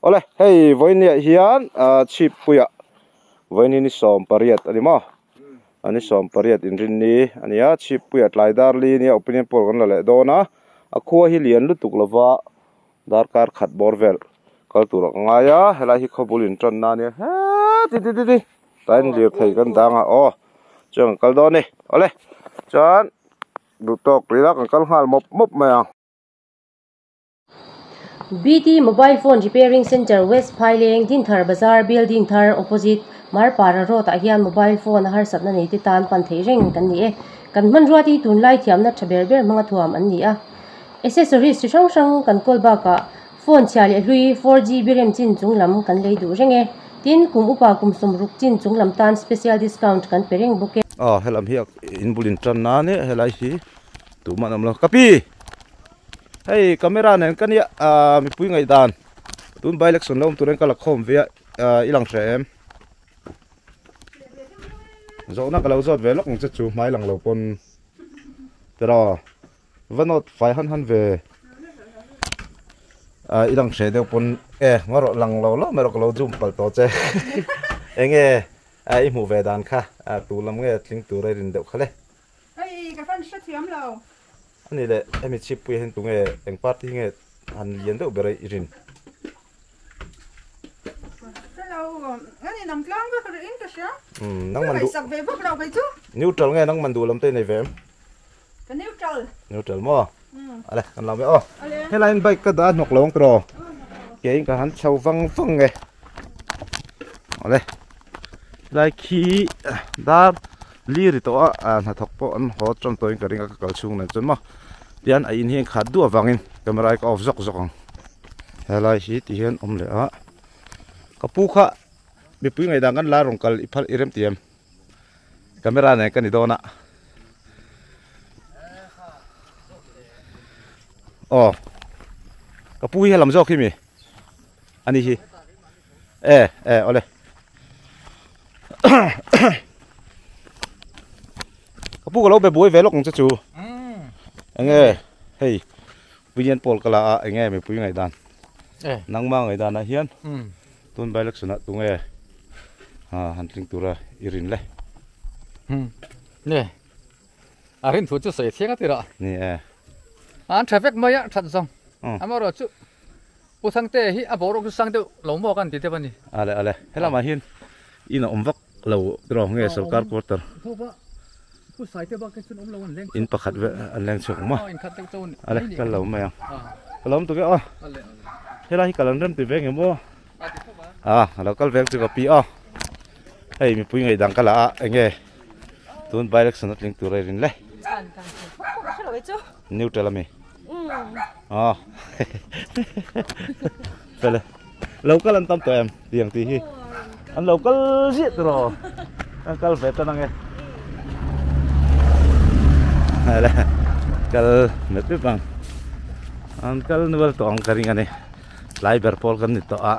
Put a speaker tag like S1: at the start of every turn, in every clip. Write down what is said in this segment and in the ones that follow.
S1: Awle hei vawinia hian chhippuiah vawiin ni 18 a ni maw a ni 18 inrinni a ni a chhippuiah tlai dar li nia opinion poll kan la leh dawn a a khua hi lian lutuk lova darkar khat bawr vel kal tur a ka ngai a helai hi khawbul in tan na ania heti ti ti ti tlai in lirthei kan dang a aw chuan kan kal dawn a ni awle chuan duh tawk rih la kan kal nghal mawp mawp mai ang.
S2: BT Mobile Phone Repairing Centre West Phaileng Dinthar Bazar Building thar Opposite Marpara Road ah hian mobile phone a harsatna nei te tan pan theih reng kan ni e. Kan hmanrua te hi tunlai thiamna tha ber ber hmanga thuam an ni a. Accessories chi hrang hrang kan kawl bakah phone chhia leh hlui 4GB rem chin chung lam kan lei duh reng e. Tin, kum upa kum sawmruk chin chung lam tan special discount kan pe reng bawk e.
S1: Aw helam hi in bul in tan na ania helai hi tumah an awm lo. Ka pi! Hei camera nen ka nia ah mipui ngaihdan tun by election lo awm turin ka la khawm ve a ah i lang hre em zawhna ka lo zawt ve lawk ang che chu hmai lang lo pawn tiraw va nawt fai han han ve ah i lang hre deuh pawn e ngaw rawh lang lo lo mai rawh ka lo zoom palh tawh che enge ah i hmuh ve dan kha ah tu lam nge tling tur a i rin deuh kha le.
S3: Hei ka fan hrethiam lo.
S1: Ani leh hemi chhippuia hian tunge eng party hi nge han lian deuh ber a i rin?
S3: Hello, ani nang tlang vek rih in ka hria.
S1: Umm, nang man duh.
S3: Ka ngaihsak ve vak lo kei chu.
S1: Neutral nge nang man duh lam te i nei ve em?
S3: Ka neutral.
S1: Neutral maw? Ale, kan lam e aw. Helai in bike ka dah hnawk lo ang tiraw? Ke in ka han chho vang vang nge. Ale, helai khi dar Li ri tawh a, hnathawk pawh an haw tan tawhin ka ring a, ka kal chhung nen chuan maw tian a in hi a inkhat duh avangin camera hi ka off zawk zawk ang. Helai hi ti hian awm leh a, ka pu kha mipui ngaihdan kan la rawn kal i phal i rem ti em? Camera nen ka ni dawn a. Aw ka pu hi helam zawk hi mi? A ni hi. E e awle. Ka pu ka lo be buai ve lawk ang che chu. Enge hei Puian pawl ka la a enge mipui ngaihdan. Nangma ngaihdan ah hian tun by election ah tunge han tling tura i rin le.
S4: Ne a rin thu chu sawi thiang a tirah.
S1: Ni e.
S4: An tha vek mai a that zawng. Amaherawhchu chu Pu Thangte hi a boruak chu sang deuh lo maw kan ti deuh a ni.
S1: Ale ale helamah hian in a awm vak lo tiraw nge sorkar quarter.
S4: Pu Saite bak hi chuan awm lo an leng chhuak.
S1: In pakhat ve an leng chhuak maw. Ale kal lo mai ang. Ka lo awm tuk e aw. Helai hi kal an rem ti ve nge maw. A a lo kal veng chu ka pi aw. Hei mipui ngaih dang ka la a enge tun by election a tling tur a i rin le. Neutral a mi. Aw Fele lo kal an tam tawh em tiang tih hi an lo kal ziah tiraw an kal ve tan ange hele kal met vek ang an kal nual tawh ang ka ring ani tlai ber pawl kan ni tawh a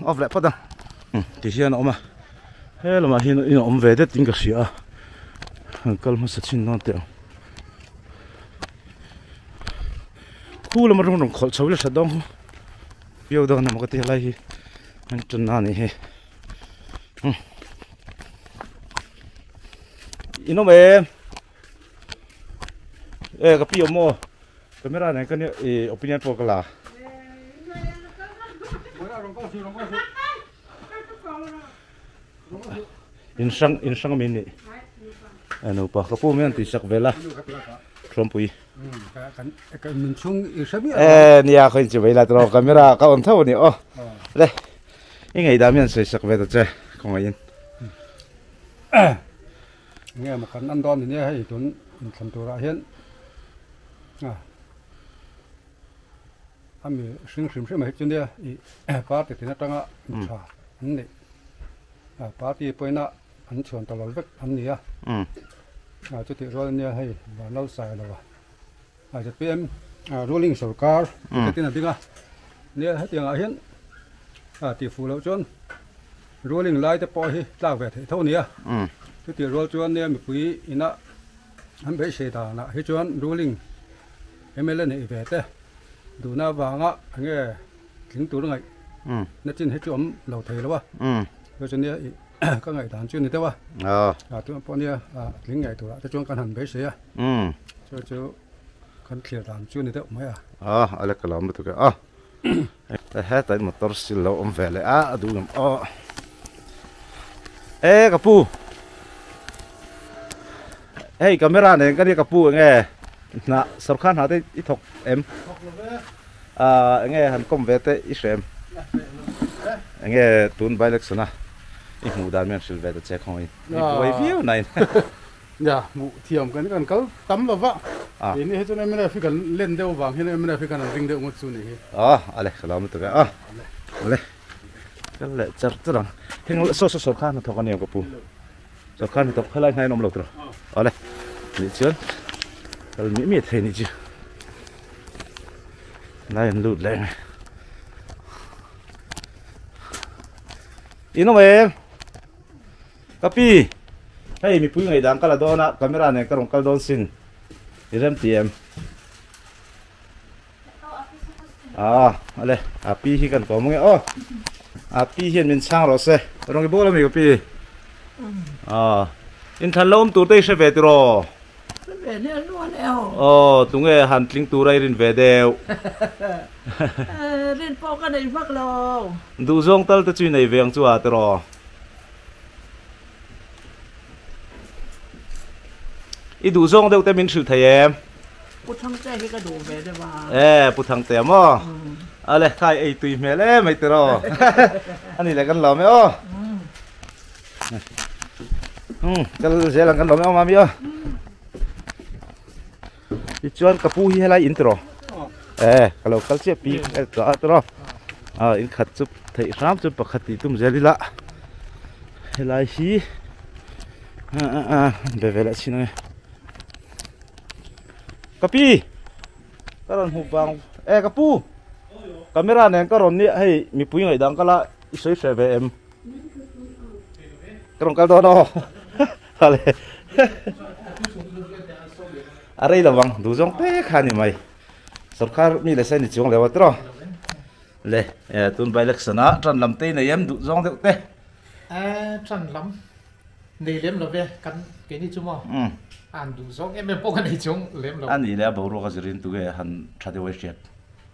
S1: off leh phawt ang ti hian a awm a he lamah hian in a awm ve det in ka hria a an kal hmasa chin dawn teh ang. Khu lama rawng rawn khawlh chho ila tha dawng viau dawn emaw ka ti helai hi an tan na anih hi in awm em e ka pi awm maw camera nen ka nia ih opinion pawh ka la in hrang in hrang ami nih a nupa ka pu mian tihsak vel a thuampui e nia khaw in chi mai la tiraw camera ka on tho ani aw le i ngaihdan mian sawi sak ve ta che khawngaih in
S5: nge maw kan an dawn ania hei tun inthlan turah hian a ami hring hrim hrim ah hi chu nia ih party tin atanga tha an neih party pawhin a an chhuan ta lo vek an ni a chutih rual ania hei vanlo sai lo a zpm ruling sorkar ticket in a ding a nia hetiang ah hian tih fuh loh chuan ruling lai te pawh hi tlak ve theih tho a ni a chutih rual chuan nia mipui ina an beisei danah hi chuan ruling mla neih ve te duhna avanga enge tling tur ngaih. Na chin hi chu awm lo thei lo a. Chu chu nia ih ka ngaihdan chu ni deuh a. A tunah pawh nia tling ngei turah te chuan kan han beisei a. Chu chu kan thlir dan chu ni deuh mai a.
S1: A a la ka lam lutuk e a. Hetah hian motor sil lo awm ve leh a a duh ngam aw. E ka pu. Hei camera nen ka nia ka pu enge hna sorkar hna te i thawk em?
S5: Thawk lo ve.
S1: Ahh enge han kawm ve te i hre em? Enge tun by election a i hmuh dan mian hrilh ve ta che khawngaih in i buai viau na in.
S5: Nia hmuh thiam kan kan kal tam lo va keini hi chuan mnf hi kan len deuh avang hian mnf hi kan han ring deuh ngawt chu ni hi.
S1: Aw ale ka lo lutuk e aw ale kal leh char char ang heng saw saw sawrkar hnathawk ania ka pu. Sawrkar hnathawk helai hnai an awm lo tawh awle nih chuan kal miah miah thei nih chu lai an lut leh ang in awm em ka pi hei mipui ngaihdan ka la dawn a camera nen ka rawn kal dawn sin i rem ti em Ah, ale, a pi hi kan kawm ange aw. A pi hian min chhang rawh se. Rawng i bawl ami ka pi. Ah, in thlan lo awm tur te i hre ve tiraw?
S6: Hre ve hlial nual e aw.
S1: Aw, tunge han tling tur a i rin ve deuh.
S6: Rin pawh ka nei vak lo.
S1: Duhzawng tal te chu i nei ve ang chu a tiraw? I duhzawng deuh te min hrilh thei em?
S6: Pu Thangte hi ka duh ve deuh a.
S1: E, Pu Thangte a maw? Ale, khai ei tui hmel em mai tiraw. Ani leh kan lawm e aw. Um, kal zel ang kan lawm e aw mami aw. Tichuan ka pu hi helai in tiraw. E, ka lo kal chiah pi el tawh a tiraw. A, in khat chu theih hram chu pakhat tih tum zel ila. Helai hi a a a be ve leh chin ange. Ka pi ka rawn hmuh vang e ka pu camera nen ka rawn nia hei mipui ngaihdang ka la i sawi hreh ve em ka rawn kal dawn aw hale a rei lo vang duh zawng te kha ni mai sorkar mi leh sai ni chuang leh tiraw le tun by election a tan lam te nei em duh zawng deuh te
S4: tan lam Nei lem lo ve, kan keini chu maw an duh zawng em em pawh ka nei chung lem lo.
S1: A nih leh a boruak a zirin tu nge han tha deuh a hriat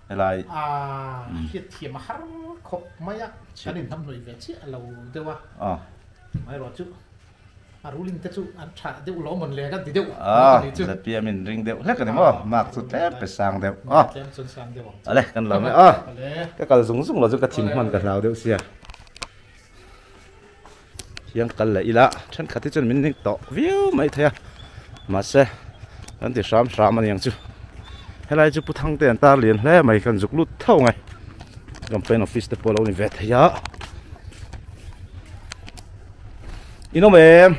S1: helai.
S4: A hriat thiam a har khawp mai a, kan inhnamhnawih ve chiah lo deuh a, amaherawh chu a ruling te chu an tha deuh lo mawn le kan ti deuh
S1: a nih chu. ZPM in ring deuh hlek a ni maw, mark chu tlem pe sang deuh a.
S4: Tlem chuan sang deuh ang
S1: chu. Ale kan lo mai a, ka kal zung zung lo chu ka thim hman ka hlau deuh sia. Hian kal leh ila thenkhat hi chuan min ning tawh viau mai thei a mahse kan ti hram hram a niang chu helai chu pu thangte an tar lian hle mai kan zuk lut tho ngai campaign office te pawh a lo ni ve thei a in awm em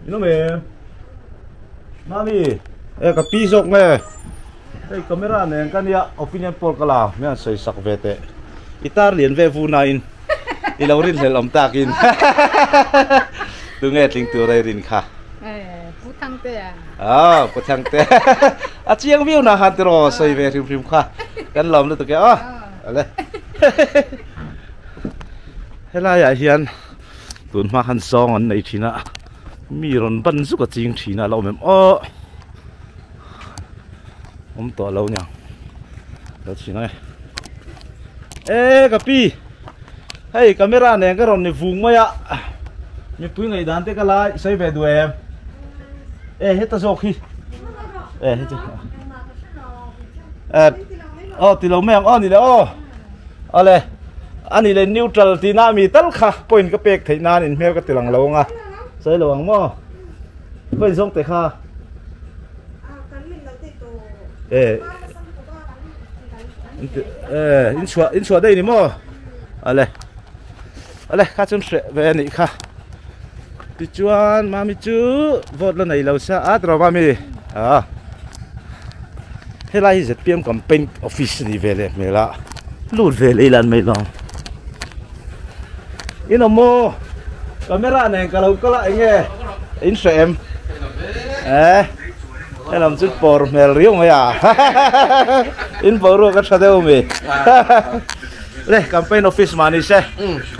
S1: in awm em mami e ka pi zawk nge hei camera nen ka nia opinion poll ka la mi an sawi sak ve teh i tar lian ve vu na in. I lo rin hlel awm takin tunge tling tur a i rin kha?
S3: Pu Thangte a.
S1: Ah, Pu Thangte. A chiang viau na han tiraw sawi ve hrim hrim kha. Kan lawm lutuk e aw. Ale. Helaiah hian tun hma khan sawng an nei thin a. Mi rawn ban zuk a ching thin a, a lo awm em aw. Awm tawh lo niang. Lo chhin ang e. E ka pi. Hei camera nen ka rawn ni vung mai a. Mipui ngaihdan te ka la sawi ve duh em. E heta zawk hi. E heta. E oh ti lo mai ang aw ni le aw. Ale ani le neutral ti na mi tal kha point ka pek theih nan in hmel ka ti lang lo anga. Sawi lo ang maw. Khawi zawng te kha. Eh. Eh, in chhuah in chhuah daih ni maw? Ale. Ale kha chun hre ve ni kha. Tichuan mami chu vote la nei lo sa a tro mami. Ah. Helai hi ZPM campaign office ni ve le hmela. Lut ve lei lan mai long. In awm maw? Camera nen ka lo kal a enge in hre em? Eh, helam chu pawr hmel riau mai a. In boruak a tha deuh mi. Le campaign office mah ni se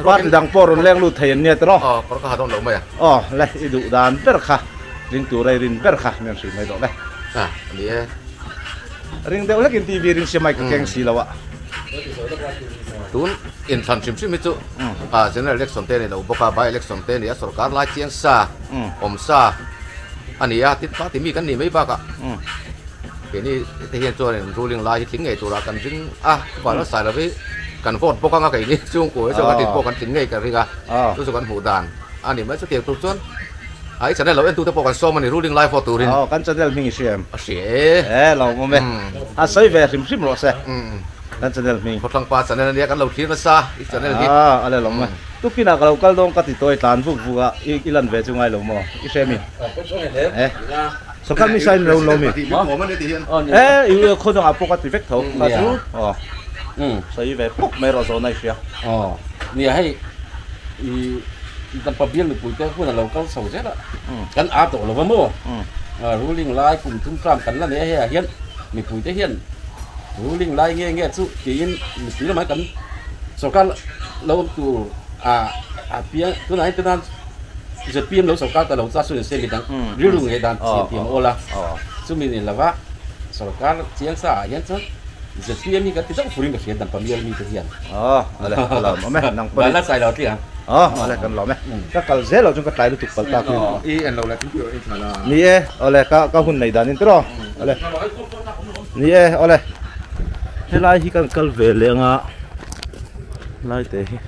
S1: party dang pawh rawn leng lut thei an nia tiraw?
S7: Aw kawr ka ha dawn lo mai a.
S1: Aw le i duh dan ber kha ring tur a i rin ber kha mian hrilh mai dawh le.
S7: A ni e.
S1: Ring deuh hlekin TV ring sia mic ka keng si lo a.
S7: Tun inthlan hrim hrim hi chu general election te a ni lo bawk a, by election te a ni a, sorkar lai chiang sa awm sa a ni a, tin party mi kan nih mai bakah keini te hian chuanin ruling lai hi tling ngei turah kan ring a, chuvang chuan sai lovi kan vote bawk anga keini chhungkua hi chuan kan tin pawh kan tling ngei ka ring a, chu chu kan hmuh dan a ni mai. Chutiang tur chuan a i channel lo entute pawh kan sawm a ni ruling lai vote turin.
S1: Aw kan channel hming i hria em?
S7: A hria e.
S1: E lo awm e. A sawi ve hrim hrim rawh se. Kan channel hming.
S7: Khawthlang pa channel ania kan lo thlir nasa i channel hi.
S1: A a le lo awm e. Tukin ah ka lo kal dawn ka ti tawi tlan vuk vuk a i lan ve chu ngai lo maw i hria mi? E Sawrkar mi sain lo lo mi? E i khaw dangah pawh ka ti vek tho kha chu aw sawi ve pawp mai rawh zawhna i hria.
S8: Aw nia hei i Dampa bial mipui te hun a lo kal chho zel a kan a tawh lo va maw ruling lai kum thum tram kan la nei a hei ah hian mipui te hian ruling lai nge nge chu tiin mipui lamah kan sorkar lo awm tur a a piang tunah hian tuna zpm lo sorkar ta lo cha chu nise midang rilru ngei dan chian thiam a awl a chumi ni lova sorkar chiang sa ah hian chuan zpm hi kan ti deuh furin ka hria dan pamial mite hian.
S1: Aw ale ka lawm awm e nang pawhin.
S8: Bala sai lo tih ang.
S1: Aw ale kan lawm e. Ka kal zel lo chuan ka tlai lutuk pal tak hi.
S9: I en lo la thil pawh i thla la.
S1: Ni e awle ka ka hun nei dan in tiraw awle. Ni e awle. Helai hi kan kal ve leh anga lai te hi.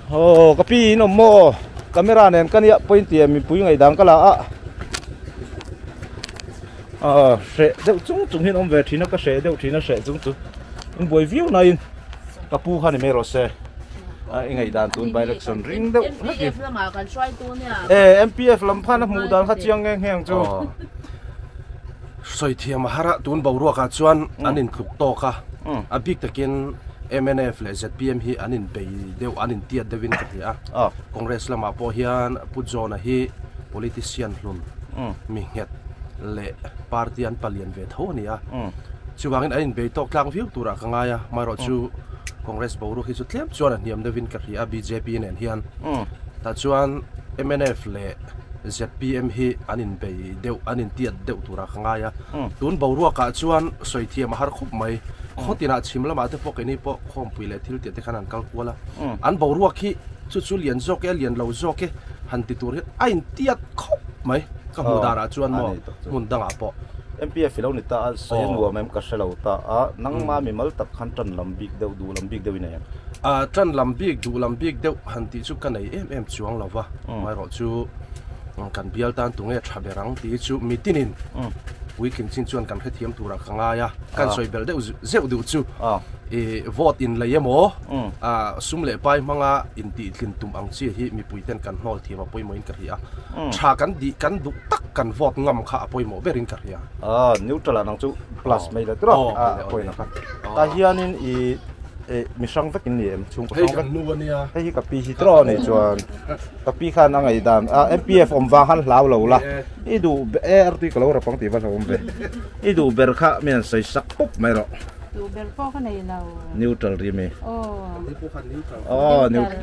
S1: Aw ka pi in awm maw camera nen ka nia point ti em mipui ngaih dan ka la a. Aw hreh deuh chung chung hian awm ve thin a ka hreh deuh thin a hreh chung chu in buai viau naiin ka pu kha ni mai rawh se a i ngaihdan tun by election ring deuh hlek in e MPF lam khan a hmuh dan kha chiang nge nge ang chu
S10: sawi thiam a har a tun boruak ah chuan an in tluk tawk a a bik takin MNF leh ZPM hi an in bei deuh an in tiat deuh in ka hria a Congress lamah pawh hian Pu John-a hi politician hlun mi nghet leh party an palian ve tho a ni a. Chuvangin an inbei tawk tlang viau turah ka ngai a, amaherawh chu Congress boruak hi chu tlem chuan a hniam deuhin ka hria a bjp nen hian. Tah chuan mnf leh zpm hi an inbei deuh, an intiat deuh turah ka ngai a. Tun boruakah chuan sawi thiam a har khawp mai. Khaw tinah chhim lamah te pawh keini pawh khawmpui leh thil tih te khan an kal kual a. An boruak hi chu chu lian zawk e, a lian lo zawk e han ti tur hian a intiat khawp mai. Ka hmuh danah chuan maw hmun dangah pawh.
S1: MPF i lo ni ta a, sawi a nuam em ka hre lo ta a, nangma mimal tak khan tan lam bik deuh, duh lam bik deuh i nei em?
S10: A, tan lam bik, duh lam bik deuh han tih chu ka nei em em chuang lo va, amaherawh chu kan bial tan tunge tha ber ang tih hi chu mitinin puitling chin chuan kan hrethiam turah ka ngai a, kan sawi belh deuh zeuh duh chu i vote in lei emaw sum leh pai hmanga intihtlin tum ang chi hi mipui ten kan hnawl thiam a pawimawhin ka hria. Tha kan dih kan duh tak kan vote ngam kha a pawimawh berin ka hria.
S1: Neutral ah nang chu plus mai la tiraw a pawina kha. Tah hianin i mi hrang vek in ni em chhungkaw hrang vek.
S10: Hei kan nu a nia.
S1: Hei hi ka pi hi tiraw ni chuan ka pi khan a ngaihdan a MPF awm vang khan hlau lo la i duh e artui ka lo rap ang tih va hlauhawm ve. I duh ber kha mi an sawi sak pawp mai rawh.
S3: Duh ber pawh ka nei lo.
S1: Neutral ri mi.
S3: Aw.
S1: Aw neutral.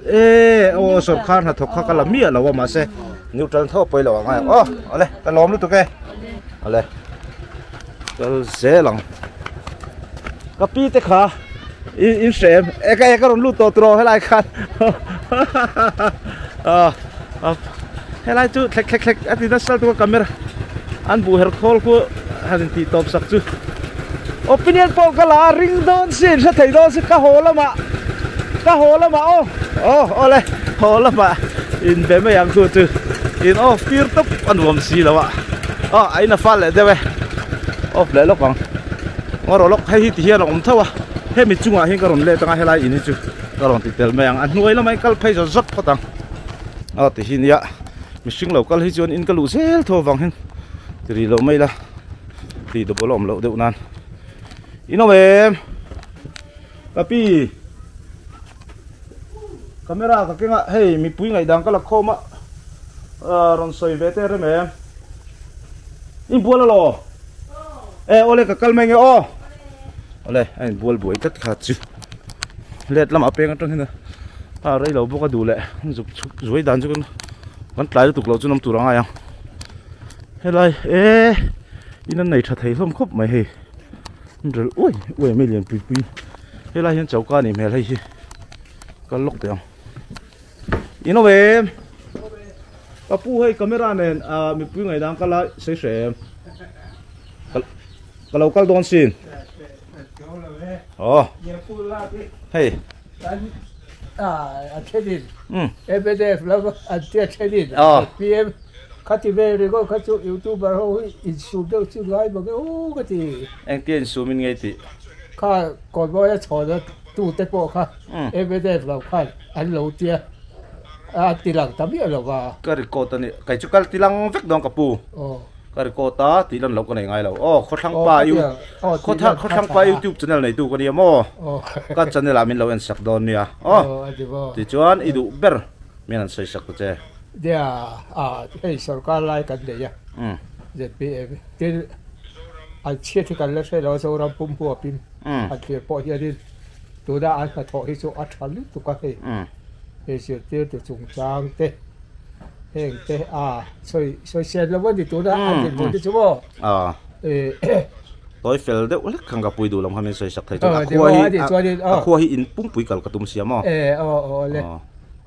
S1: E aw sorkar hnathawk kha ka la miah lo a mahse neutral tho pawi lo ang a aw awle ka lawm lutuk e awle kal zel ang ka pi te kha in hre em e ka e ka rawn lut tawh turaw helai khan a helai chu thlek thlek thlek a ti nasa lutuk a camera an buh her khawl khu han intih tawp sak chu opinion pawh ka la a ring dawn si in hre thei dawn si ka haw lamah ka haw lamah aw aw awle haw lamah in be mai ang chu chu in off tir tawp a nuam si lo a aw a in a fal leh deuh e off leh lawk ang ngaw rawh lawk hei hi ti hian a awm tho a hemi chungah hian ka rawn let anga helai in hi chu ka rawn ti tel mai ang a hnuai lamah hian kal phei zawt zawt phawt ang aw ti hi nia mihring lo kal hi chuan in ka luh zel tho avang hian ti ri loh mai la ti double a awm loh deuh nan in awm em ka pi camera ka keng a hei mipui ngaihdan ka la khawm a rawn sawi ve te rem em in bual alaw e awle ka kal mai nge aw. Awle a in bual buai tlat kha chu let lamah peng atang hian a rei lo bawk a duh leh zuk chhuk zuai dan chu kan kan tlai lutuk loh chu an awm tur a ngai ang helai e in an nei tha thei hlawm khawp mai hei an rel uai uai mai lian pui pui helai hian choka a nih hmel hei hi kal lawk teh ang in awm em ka pu hei camera nen ah mipui ngaihdan ka la sawi hreh em ka lo kal dawn sin aw hei
S11: a thenin MNF lam an tia thenin ZPM khati vel ringawt kha chu youtuber ho hi insum deuh chu ngai mang e aw ka ti.
S1: Engtia insumin ngei tih?
S11: Kha Kawnmawia chhawna tute pawh kha MNF lam khan an lo tia a ti lang ta miah lo va.
S1: Ka record a ni. Kei chu ka ti lang vek dawn ka pu. Ka record a tih lan loh ka nei ngai lo. Aw Khawthlang pa Khawthlang pa YouTube channel neitu ka nia maw? Ka channel ah min lo en sak dawn nia. Aw tichuan i duh ber min han sawi sak ta che.
S11: Nia a hei sorkar lai kan nei a ZPM tin an chhiat hi kan la hre lo a Zoram pum huapin an thlir pawh hianin tuna an hnathawh hi chu a tha lutuk a hei hei zirtirtu chungchang te heng te a sawi sawi sen lo a ni tuna an dinhmun te chu maw
S1: Tawi fel deuh hlek khan ka pui duh lo kha min sawi sak thei chuan a khua hi a khua hi in pumpui kal ka tum sia maw
S11: e aw aw le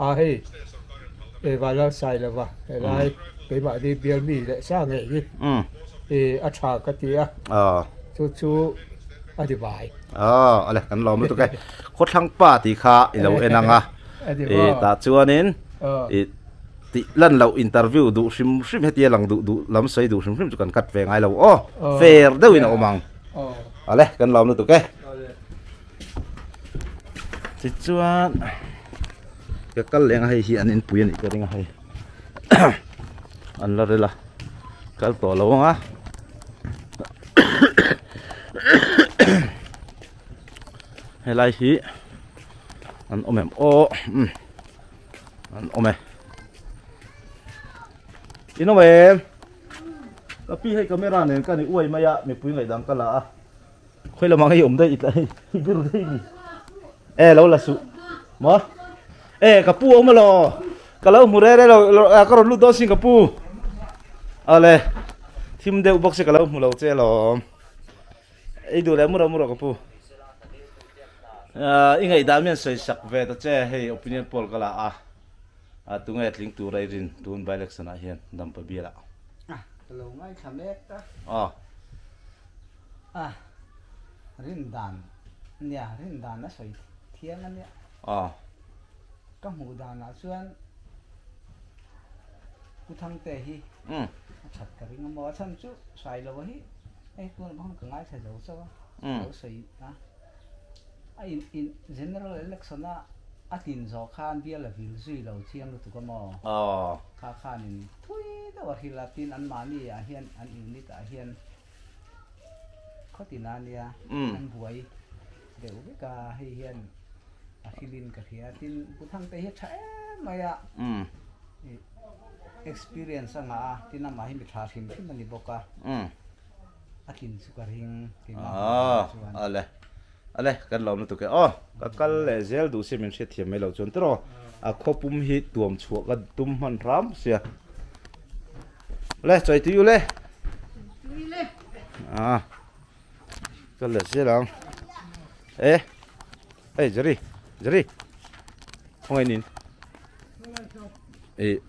S11: a hei e vanlal sai lova helai keimahni bial mi leh sa ngei hi e a tha ka ti a chu chu a ni bai
S1: aw ale kan lawm lutuk e khawthlang pa tih kha i lo en ang a e tah chuanin i Tih lan loh interview duh hrim hrim hetia lang duh duh lam sawi duh hrim hrim chu kan cut ve ngai lo aw fair deuhin a awm ang ale kan lawm lutuk e tichuan ka kal leng a hei hi an inpui a nih ka ring a hei an la rel a kal tawh lo ang a helai hi an awm em aw An awm e. In awm em? Ka pi hei camera nen ka ni uai mai a, mipui ngaihdang ka la a. Khawi lamah hei awm daih i tlai i bir daih ni. E lo la suh. Maw? E ka pu awm elaw? Ka lo hmu re re lo, ka rawn lut dawn sin ka pu. Ale thim deuh bawk se ka lo hmu lo che alawm. Ei duh leh mura mura ka pu. I ngaihdan mian sawi sak ve ta che hei opinion poll ka la a. A tunge tling tur a i rin tun by election ah hian Dampa bial ah.
S12: A ka lo ngaithla mek ta.
S1: Aw.
S12: A rin dan nia rin dan a sawi thiang a nia.
S1: Aw.
S12: Ka hmuh dan ah chuan Pu Thangte hi a that ka ring a maw a chhan chu Sailoa hi Hei tunah pawh ka ngaithla zo chauh a, ka lo sawi a. A in in general election a a tlin zawh khan bial a vil zui lo chiang lutuk a maw? Kha khanin thui deuh a hrilh a, tin anmahni ah hian an unit ah hian khawtin a nia an buai deuh vek a, hei hian a hrilhin ka hria. Tin Pu Thangte hi a tha em mai a, Experience a ngah a, tin amah hi mi tha hrim hrim a ni bawk a, a tlin chu ka ring keimah hmuh dan chuan.
S1: Ale, ale kan lo lutuk e aw, ka kal leh zel duh si min hriatthiam mai loh chuan tiraw, a khawpum hi tuam chhuah ka tum hman hram sia. Ale, chawi tui u le.
S3: Tui le.
S1: Ah, kal leh zel ang. E, hey Jerry, Jerry, khawngaih nin. Ih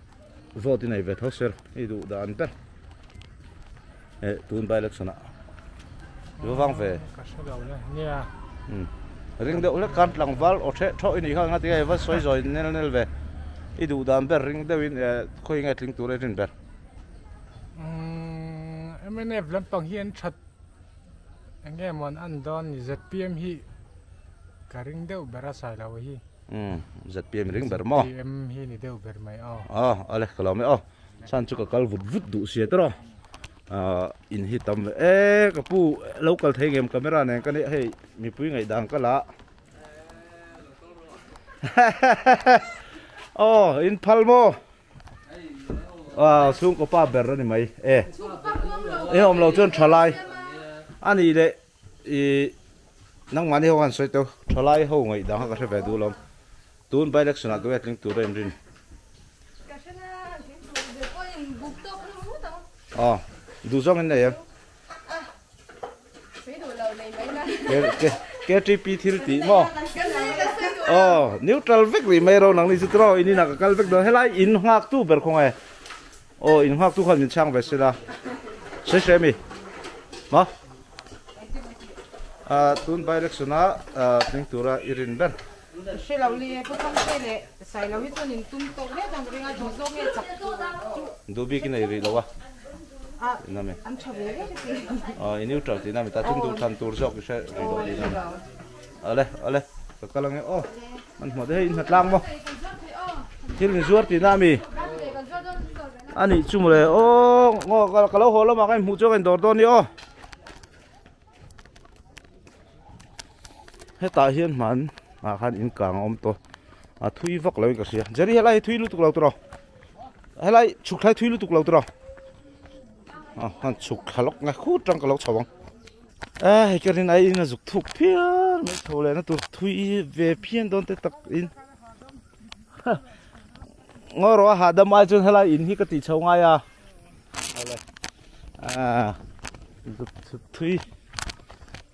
S1: vote i nei ve tho sir i duh dan ber eh tun by election ah i va vang ve
S13: ka hre lo le nia
S1: ring deuh hlek khan tlangval aw theh thawh i nih kha nga tinge i va sawi zawi nel nel ve i duh dan ber ring deuh in eh khawi nge tling tur a i rin ber
S13: mnf lampang hi an that enge maw an an dawn ni zpm hi ka ring deuh ber a sai lo hi.
S1: Umm zpm ring ber maw?
S13: Zpm hi ni deuh ber mai aw.
S1: Aw ale ka lawm e aw. Chhan chu ka kal vut vut duh sia tawh a in hi tam ve e ka pu lo kal thei ngem camera nen ka nia hei mipui ngaihdan ka la aw in phal maw aw chhungkaw pa ber a ni mai e e awm lo chuan thalai a nih leh ih. Nang mani ho han soi to thalai ho ngai dang ka hre ve du lom. Tun by election a tu tling tur em rin. Ờ, du zong in nei em. Ke ke KTP thil ti mo. Ờ, neutral vek ri mai ro nang ni chu tro ini na ka kal vek do helai in ngak tu ber khong e. Ờ, in ngak tu khan min chang ve sila. Se se mi. Ma. A tun by election a tling tura irin ber.
S3: Se lo li pu thang se le sai lo hi chuan in tum tok hle dang ringa du zawng nge chak tu
S1: Du bi ki nei ri lo wa.
S3: A
S1: Na me.
S3: An tha ve ve ti.
S1: Ờ, in neutral ti na mi ta chung du than tur zawk se ri lo ti na. Ale, ale, ka kalang e. Oh, man mo de in hatlang mo. Thil ni zuar ti na mi. Ani chu mo le. Oh, ngo ka lo ho lo ma kai mu chu kan dor don ni o. Heta hian man a khan in kang om to. A thui vak lo ka sia. Jeri helai thui lu tuk lo tro. Helai chuk thlai thui lu tuk lo tro. A han chuk thalok nga khu tang ka lo chawang. A hei ka rin ai in a zuk thuk phian mai tho le na tur thui ve phian don te tak in. Ngo ro ha dam ai chun helai in hi ka ti chho ngai a. Ale. A zuk thuk thui.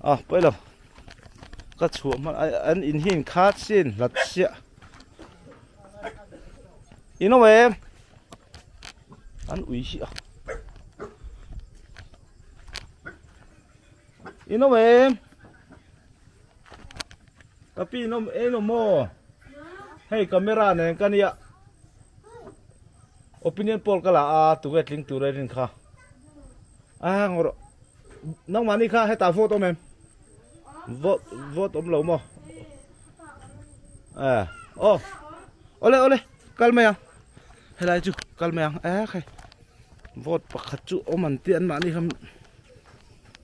S1: A poi lo. Ka chu man an in hin khat sin lat sia. Ino we. An ui hi a. Ino we. Kapi no eno mo. Hey camera ne kania. Opinion poll kala a tu ge tling tu re rin kha. A ngor. Nang mani kha he ta vote om em. Vote vote om lo mo. À, ô. Ole ole, kal mai ang. Helai chu kal mai ang. A khai. Vote pakhat chu om an ti an mani kham.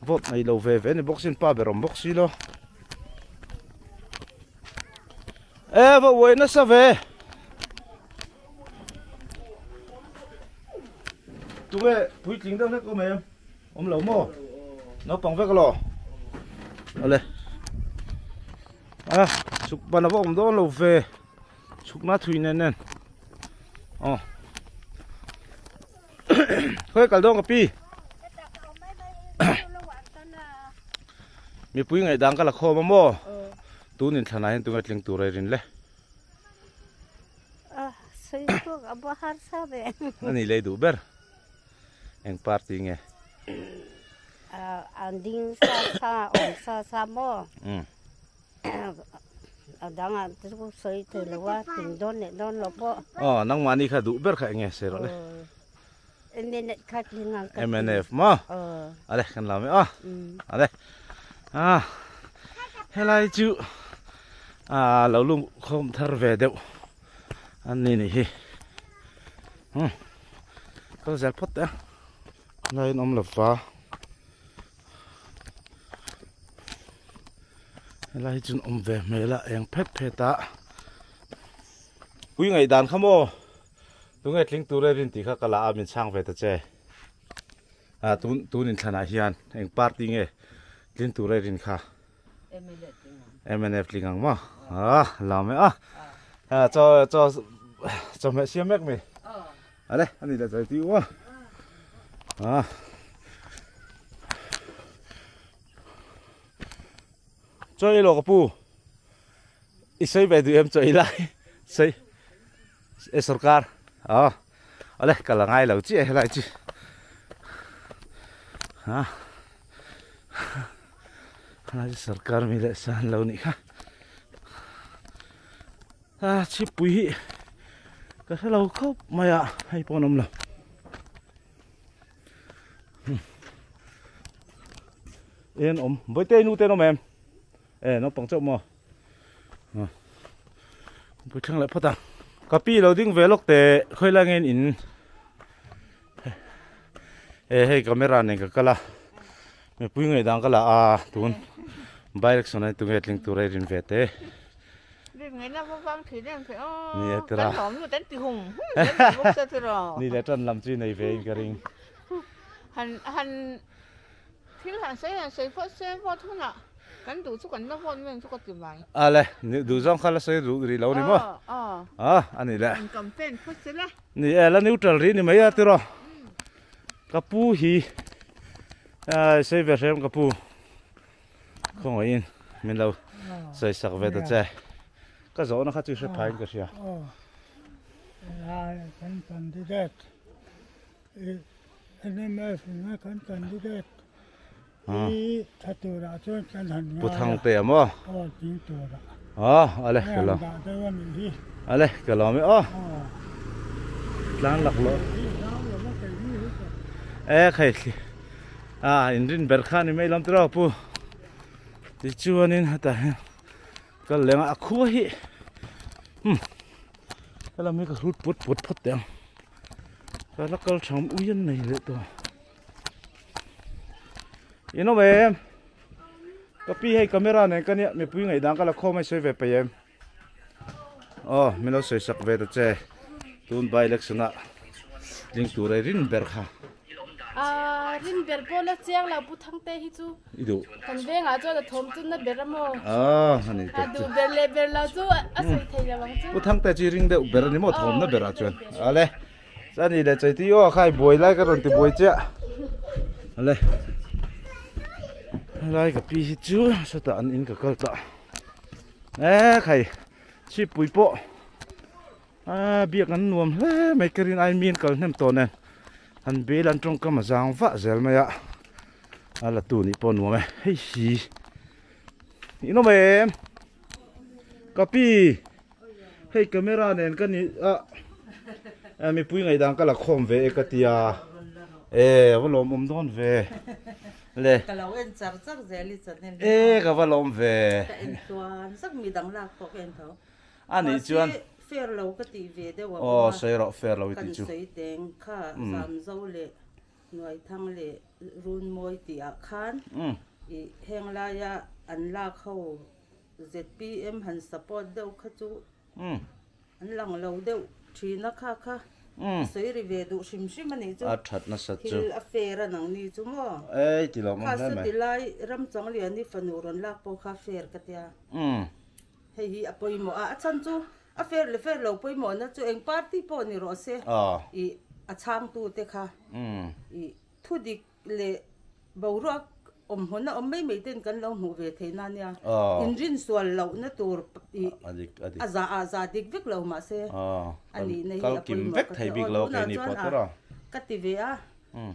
S1: Vote nei lo ve ve ni boxin pa berom boxi lo. E va wei na sa ve. Tu ve pui tling deuh hlek om em. Om lo mo. Nó pang vek lo. Ale. À, chuk ban va om don lo ve. Chuk na thui nen nen. Ờ. Khoi kal dong ka pi. Mi pui ngai dang ka la kho ma mo. Tu nin thana hin tu ngai tling tu re rin le.
S14: À, sei tu abo har sa ve.
S1: Ani le du ber. Eng party nge.
S14: À, an ding sa sa om sa sa mo. A dang an tu sei te lo wa tin don ne don lo po.
S1: Ờ, nang mani kha du ber kha nge se ro le.
S14: MNF kha tling ang ka.
S1: MNF ma. Ale kan la me a. Ale. À. Helai chu. À lo lum khom thar ve deuh. An ni ni hi. Ka zel phot ta. Lai om la va. Helai chun om ve mela eng phet pheta. Pui ngai dan khamo. Tu ngai tling tur rin ti kha kala a min chang ve ta che. À tun tun in thana hian eng party nge tling tur rin kha. MNF tling ang ma. À la me a. À cho cho cho mẹ xem mek mi. À đây, anh đi là giải tiêu quá. À. Chơi lo kapu. Isai về tụi em chơi lại. Xây. E sarkar. À. Ở đây cả là ngay lẩu chị lại chị. À. Lại sarkar mi lại san lâu nị kha. À chị bùi. Cái lâu khóc mày ạ, hay bọn ông lâu. Yên ôm với tên nu tên ông em. Ê nó bằng chậu mà. Bùi thằng lại phát à. Cà pi lâu ding về lúc te khơi lang en in. Ê hey camera này cái kala. Mẹ bùi người đang kala à tuôn. By election này tụi nghe linh tụi rin về te.
S6: Ngày nào vang thủy đem phải ô.
S1: Nè tra. Nè là trần làm chuyện này về cái ring.
S6: Hành hành thiếu hành xây phát xe vô thôi nè. Kan duh chu kan la vote mai ang chu ka ti mai.
S1: Ale, duh zawng kha la sawi duh rih lo ni maw? A, a ni le.
S6: An campaign phawt se la.
S1: Ni e, la neutral rih ni mai a tiraw. Ka pu hi sawi ve hrem ka pu. Khawngaihin min lo sawi sak ve ta che. Ka zawhna kha chu i hre phain ka hria.
S15: Lai kan candidate NMF in a kan candidate hi tha turah chuan kan han ngai a.
S1: Pu Thangtea maw?
S15: Aw tling turah.
S1: Aw ale ka lawm.
S15: Dah deuh a nih hi.
S1: Ale ka lawm e aw. Tlang lak lawh. E khai a inrin ber kha ni mai lawm tiraw pu. Tichuanin hetah hian Kal leng a khua hi umm helam hi ka hrut put put phawt teh ang ka la kal tham ui an nei leh tawh in awm em ka pi hei camera nen ka nia mipui ngaihdan ka la khawm a i sawi ve peih em aw min lo sawi sak ve ta che tun by election ah ding tur a i rin ber kha.
S16: Aaa rin ber pawh la chiang lo Pu Thangte hi chu
S1: I duh.
S16: Kan vengah chuan a thawm chu na ber a maw?
S1: Aaa a ni
S16: tak chu. A duh ber leh ber lo chu a sawi thei lo ang chu.
S1: Pu Thangte chu i ring deuh ber a ni maw thawm na berah chuan. Ale chuan i leh chaiti aw kha i buai lai ka rawn ti buai chiah. Ale helai ka pi hi chu sawtah an in ka kal ta. E khai chhipui pawh. A biak an nuam hle mai ka rin ai miin kal hnem tawh nen han bel an tawngkam a zang vah zel mai a a la tu nih pawh nuam e hei hi in awm em ka pi hei camera nen ka ni a mipui ngaihdan ka la khawm ve e ka tia e a va lawm awm dawn ve le
S17: ka lo en char char zel i channel
S1: e ka va lawm ve
S17: ka en chuan zak midang lak pawh ka en tho
S1: A nih chuan.
S17: Mahse fair lo ka tih ve deuh a
S1: awm a. Aw sawi rawh fair lo i tih chu.
S17: Kan sawi teng kha Zamzo leh Nuaithang leh Runmawi tih ah khan i heng laia an lak ho zpm han support deuh kha chu an lang lo deuh thin a kha kha a sawi ri ve duh hrim hrim a nih chu.
S1: A that nasat chu.
S17: Thil a fair a nang ni chu maw.
S1: Ei ti lo awm hle mai.
S17: Kha saw ti lai Ramchawng Liani fanu rawn lak pawh kha fair ka tia. Hei hi a pawimawh a, a chhan chu a fair leh fair lo pawimawhna chu eng party pawh ni rawh se ih a chhangtute kha ih thudik leh boruak awmhmun a awm mai mai ten kan lo hmuh ve theihna a nia. Inrinsual lohna tur ih a za ah za dik vek lo mahse a nihna hi a pawimawh ka ti. Aw tunah chuan a ka ti ve a,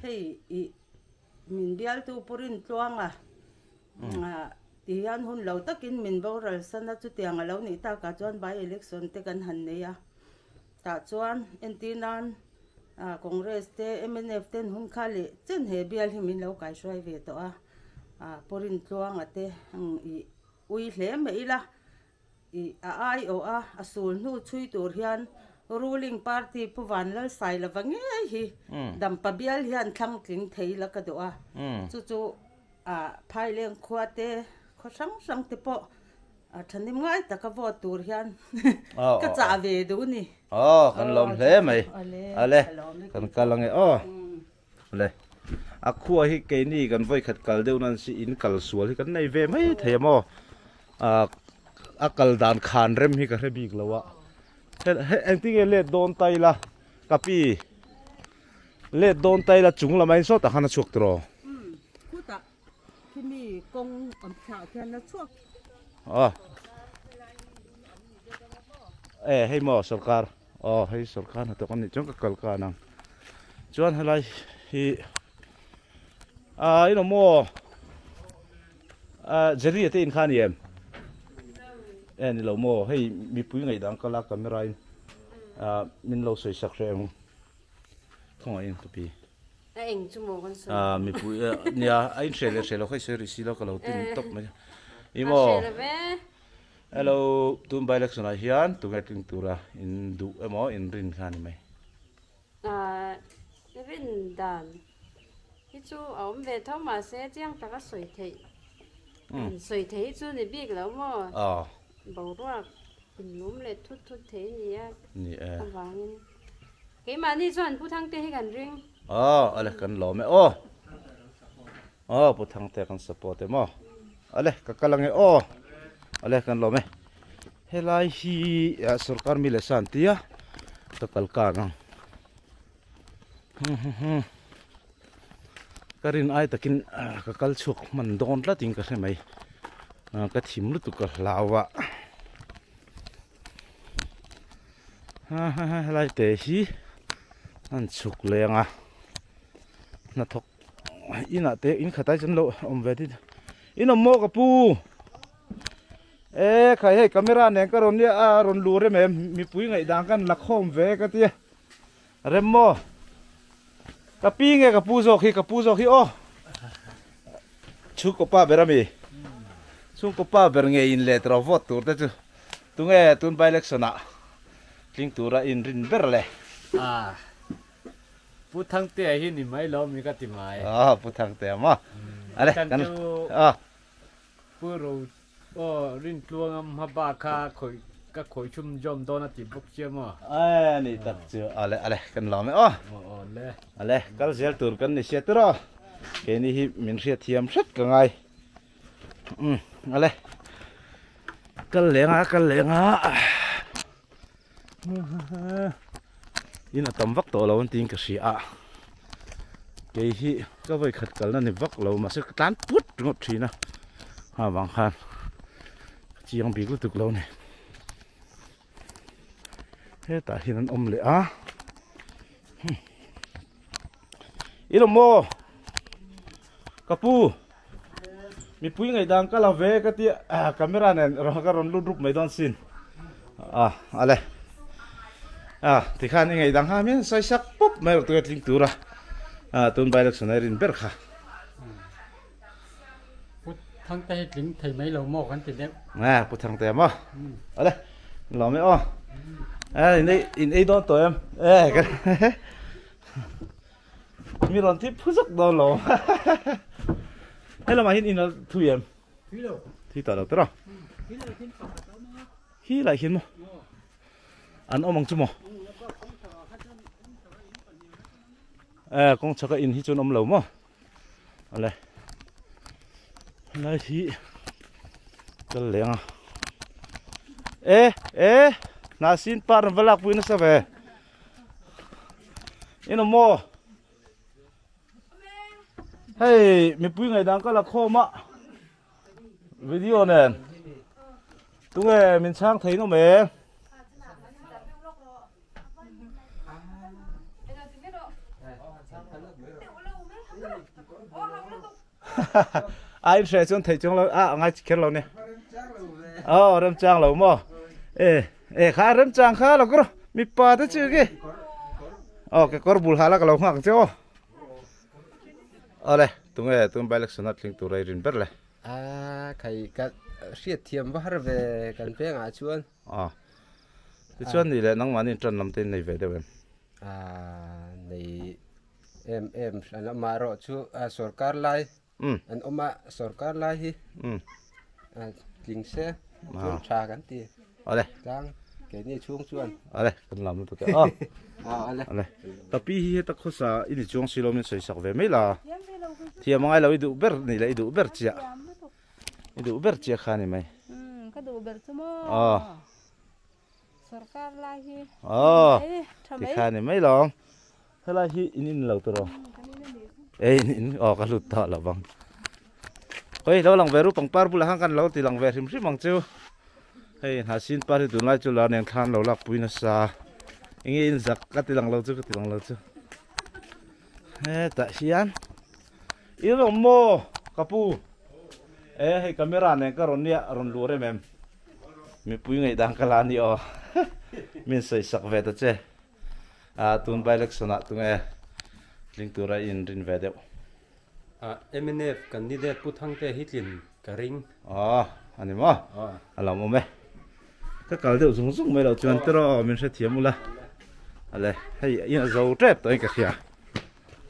S17: hei ih min bialtu Pu Rintluanga Ti hian hun lo takin min boral san a, chutiang a lo nih takah chuan by election te kan han nei a. Tah chuan entir nan Congress te mnf ten hun kha leh chen he bial hi min lo kaihruai ve tawh a, Pu Rintluanga te ih ui hle mai ila. Ih a aiawh a, a sul hnu chhui tur hian ruling party Pu Vanlalsailova ngei hi Dampa bial hian thlang tling thei la ka duh a, chu chu Phaileng khua te khaw hrang hrang te pawh thahnem ngai taka vote tur hian ka chah ve duh ni.
S1: Aw kan lawm hle mai ale kan kal ange aw le a khua hi keini kan vawi khat kal deuh nan si in kal sual hi kan nei ve mai thei a maw a kal dan khan rem hi ka hre bik lo a engtin nge let dawn ta ila ka pi let dawn ta ila chung lamah in sawtah khan a chhuak tawh aw e hei maw sawrkar aw hei sawrkar hnathawk a nih chuan ka kal kan ang chuan helai hi ah eng maw ah Jerry a te in kha a ni em e ni lo maw hei mipui ngaihdan kal a camera in ah min lo sawi sak hreh ang khawngaih in ka pi.
S14: A eng chu maw kan sawi?
S1: Ah mipui nia a in hre leh hre lo kha i sawi rih si lo ka lo tin tawp mai a. I maw?
S14: A hre lo ve.
S1: Hello tun by election ah hian tunge tling tura in duh emaw in rin kha a ni mai.
S14: Ah rin dan hi chu a awm ve tho mahse chiang taka sawi theih sawi theih hi chu ni bik lo maw? Boruak inlum leh thut thut thei a ni a.
S1: Ni e.
S14: Avangin Keimahni chuan Pu Thangte hi kan ring.
S1: Aw ale kan lawm e aw. Aw Pu Thangte kan support e maw. Ale ka kal ange aw ale kan lawm e helai hi sorkar mi leh sa an tia ka kal kang ang ka rin ai takin ka kal chhuak hman dawn tlatin ka hre mai ka thim lutuk ka hlau a helai te hi an chhuk leng a hnathawk inah te in khat ai chuan lo awm ve tit in awm maw ka pu e khai hei camera nen ka rawn nia a rawn lu rem em mipui ngaih dan kan la khawm ve ka tia rem maw ka pi nge ka pu zawk hi ka pu zawk hi aw chhungkaw pa ber ami chhungkaw pa ber nge in let ro vote tur te chu tunge tun by election ah tling tura in rin ber le
S18: a Pu Thangtea hi ni mai lo mi ka ti mai.
S1: Ah, Pu Thangtea maw? Ale, kan
S18: ah. Pu Ro aw Rintluanga hma bak kha khawih ka khawih chhum zawm dawn a ti bawk sia maw?
S1: Ai ni tak chu ale ale kan lawm e aw.
S18: Aw le.
S1: Ale kal zel tur kan ni sia tur aw. Keini hi min hriat thiam hret ka ngai. Um ale kal lenga kal lenga. In a tam vak tawh lo an tiin ka hria a kei hi ka vawi khat kalna ni vak lo mahse ka tlan put ringawt thin a ha vang khan ka chiang bik lutuk lo a ni hetah hian an awm leh a i lo maw ka pu mipui ngaihdan ka la ve ka tia camera nen ka rawn lut rup mai dawn sin a ale a tikhan i ngaihdan kha hian sawi sak pawp mai rawh tunge tling tura a tun by election a rin ber kha
S18: Pu Thangte hi tling thei mai lo maw kan ti deuh
S1: a Pu Thangte maw ale lawm e aw a in ei in ei dawn tawh em e Mi rawn tip phu zuk dawn lo. He lamah hian in a thui em?
S18: Thui lo.
S1: Thui tawh lo tawh. Hi lai hian maw? An awm ang chu maw? Eh, kawng chhaka in hi chuan awm lo maw? Ale. Lai hi kal leng a. Eh, eh, hna sin par an va lak pui nasa ve. Ina maw hei mipui ngaihdan ka la khawm a video nen tunge min chhang thei nawm e a in hre chuan thei chuang lo a ngai kher lo ni oh remchang lo maw e E kha remchang kha lo kawr mipa te chu ki aw ke kawr bul hala ka lo nghak che aw awle tunge tun by election a tling tur a i rin ber le
S19: a khai ka hriat thiam va har ve kan pengah chuan
S1: a tichuan ni leh nangmahni in tan lam te in nei ve deuh em
S19: a nei em em hran a marawh chu a sorkar lai an awm a sorkar lai hi tling se chuan tha kan ti
S1: ale
S19: tlang keini chhung chuan
S1: ale kan lam lutuk e aw ale ale ka pi hi heta khawsa i ni chuang si lo min sawi sak ve mai la thiam angai lo i duh ber ni la i duh ber chiah i duh ber chiah kha ni mai
S16: ka duh ber chu maw Sorkar lai hi.
S1: Aw. Ti kha ni mai lawm. Helai hi in in lo turaw. Ei in in aw ka hlut tawh lo bang. Hei lo lang ve ru pangpar bulah khan kan lo ti lang ve hrim hrim ang chu. Hei hnahsin par hi tunlai chu lar nen thlan lo lak pui nasa. Enge in zak ka ti lang lo chu ka ti lang lo chu. Hetah hian in rawn maw ka pu. E hei camera nen ka rawn nia rawn luh rem em. Mipui ngaihdan ka la a ni aw. Min sawi sak ve ta che. Ah tun by election ah tunge tling tura in rin ve deuh.
S19: Ah mnf candidate Pu Thangte hi tlin ka ring.
S1: Aw a ni maw? A lawm awm e. Ka kal deuh zung zung mai loh chuan tiraw min hrethiam ula. Ale hei in a zo tep tawh in ka hria.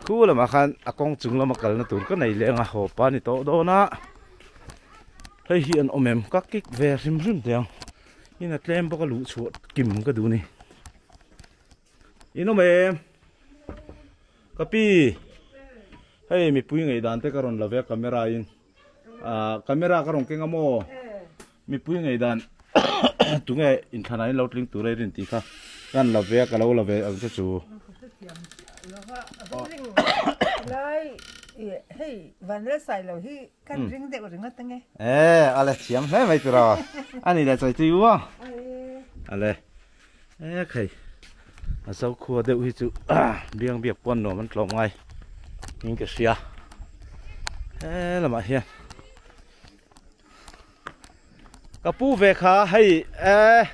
S1: Khu lamah khan a kawng chung lama kalna tur ka nei leng a haw pa ni tawh dawn a hei hi an awm em ka kik ve hrim hrim teh ang in a tlem bawk a luh chhuah kim ka duh a ni in awm em ka pi hei mipui ngaihdan te ka rawn la ve a camera in. Camera ka rawn keng a maw? Mipui ngei dan tunge inthlan ah in lo tling tur a i rin tih kha ka han la ve a, ka lo la ve ang che chu. E ale thiam hle mai tura ani le chawi tui u a ale e khai a zo khua deuh hi chu biang biak pawn nuam an tlawm ngai in ka hria he lamah hian Ka pu ve kha hei e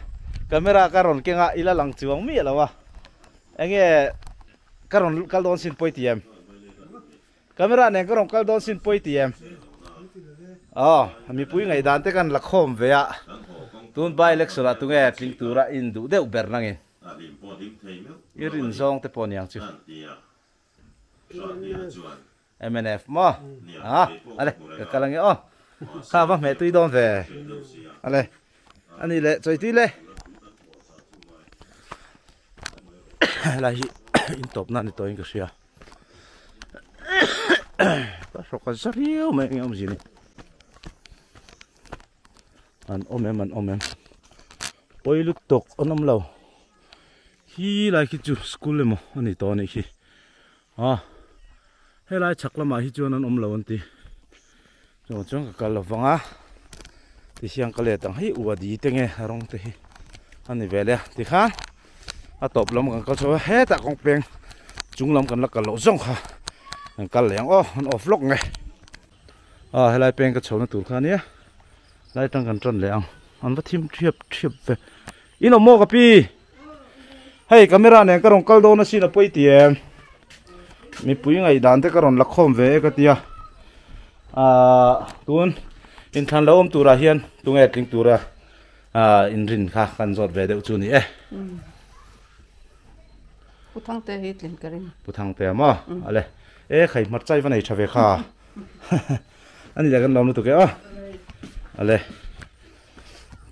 S1: camera ka rawn keng a ila lang chuang miah lo a enge ka rawn kal dawn sin pawi ti em camera nen ka rawn kal dawn sin pawi ti em aw mipui ngaihdan te kan la khawm ve a tun by election ah tunge tling tura in duh deuh ber nangin i rin zawng te pawh niang chu. Mnf maw? A, ale, ka kal ange aw. Kha va hmeh tui dawn ve. Ale, ani le, chawi tui le. Helai hi in tawp na ni tawhin ka hria. Ka hrawk a za riau mai enge awmzia ni. An awm em an awm em. Pawi lutuk an awm lo. Hi lai khi chu school emaw a ni tawh a nih khi. A helai chhak lamah hi chuan an awm lo an ti. Chuan chuan ka kal lovang a tihian ka let ang hei uadi te nge a rawng te hi a ni ve le a tikhan a tawp lam kan kal chho a hetah kawng peng chung lam kan la kal loh zawng kha kan kal leh ang aw an off lawk nge a helai peng ka chho na tur kha ania lai tang kan tan leh ang an va thim thiap thiap ve. In awm maw ka pi? Hei camera nen ka rawn kal dawn asin a pawi ti em? Mipui ngaihdan te ka rawn la khawm ve e ka tia. Ahh tun inthlan lo awm turah hian tunge tling tura ahh inrin kha kan zawt ve deuh chu ni e.
S3: Pu Thangte hi tlin ka ring.
S1: Pu Thangte a maw? Ale e khai hmar chai va nei tha ve kha. Ani leh kan lawm lutuk e aw. Ale.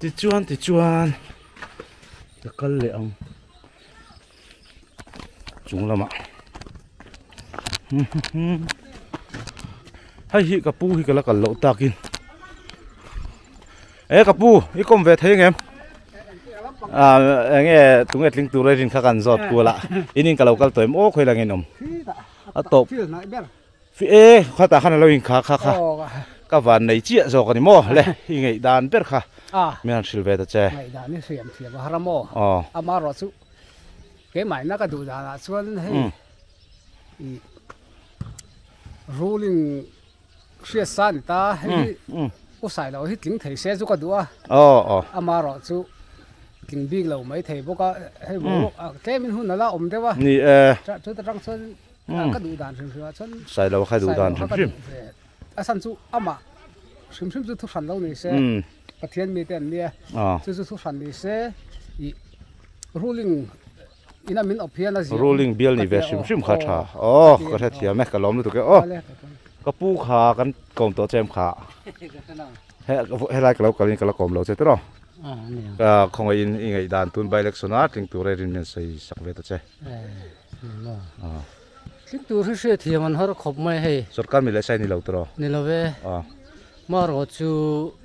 S1: Tichuan tichuan ka kal leh ang chung lamah hei hi ka pu hi ka la kal loh takin e ka pu i kawm ve thei ang em ah enge tunge tling tur a rin kha kan zawt kual a in in ka lo kal tawh em aw khawi lang in awm a tawp E khatah khan alo inkha kha kha ka van nei chiah zawk a ni maw le i ngaih dan ber kha min han hrilh ve ta che.
S12: Ngaih dan hi hriam thiam a har a maw? Amaherawh chu keimahina ka duh danah chuan hei i ruling hriat sa a ni ta hei hi u Sailo hi tling thei se chu ka duh a amaherawh chu tling bik lo mai thei bawk a hei tlemin hun ala awm deuh a chuta tang chuan Ka duh dan hrim hrim ah chuan
S1: Sailo kha duh dan hrim hrim.
S12: A san chu amah hrim hrim chu thu hran lo ni se Pathian mite an nia chu chu thu hran ni se i ruling ina min awp hian a zia
S1: Ruling bial ni ve hrim hrim kha tha aw ka hrethiam e ka lawm lutuk e aw ka pu kha kan kawm tawh che em kha helai ka lo kalin ka la kawm lo che tiraw khawngaihin i ngaihdan tun by election a tling tur e rin min sawi sak ve ta che.
S20: Thil tur hi hriat thiam an har khawp mai hei.
S1: Sorkar mi leh sai ni lo tawh.
S20: Ni lo ve. Marawh chu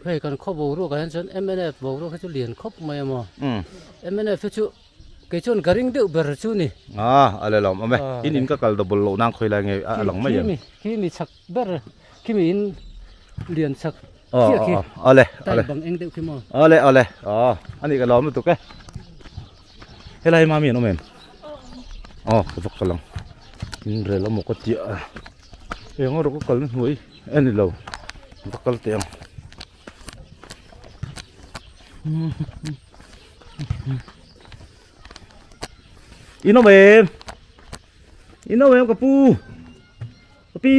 S20: hei kan khaw boruak ah hian chuan mnf boruak hi chu lian khawp mai a maw. Mnf hi chu kei chuan ka ring deuh ber chu ni.
S1: A le lawm awm e. In in ka kal double loh nan khawi lai nge a lang mai em.
S20: Khi mi chak ber khi mi in lian chak chiah khi.
S1: Ale
S20: ale. Bang eng deuh khi maw.
S1: Ale ale. Ani ka lawm lutuk e. Helai mami an awm em? Aw ka va kal ang in rel amaw ka tia a eng erawh ka kalna hnuai a ni lo ka va kal teh ang in awm em in awm em ka pu ka pi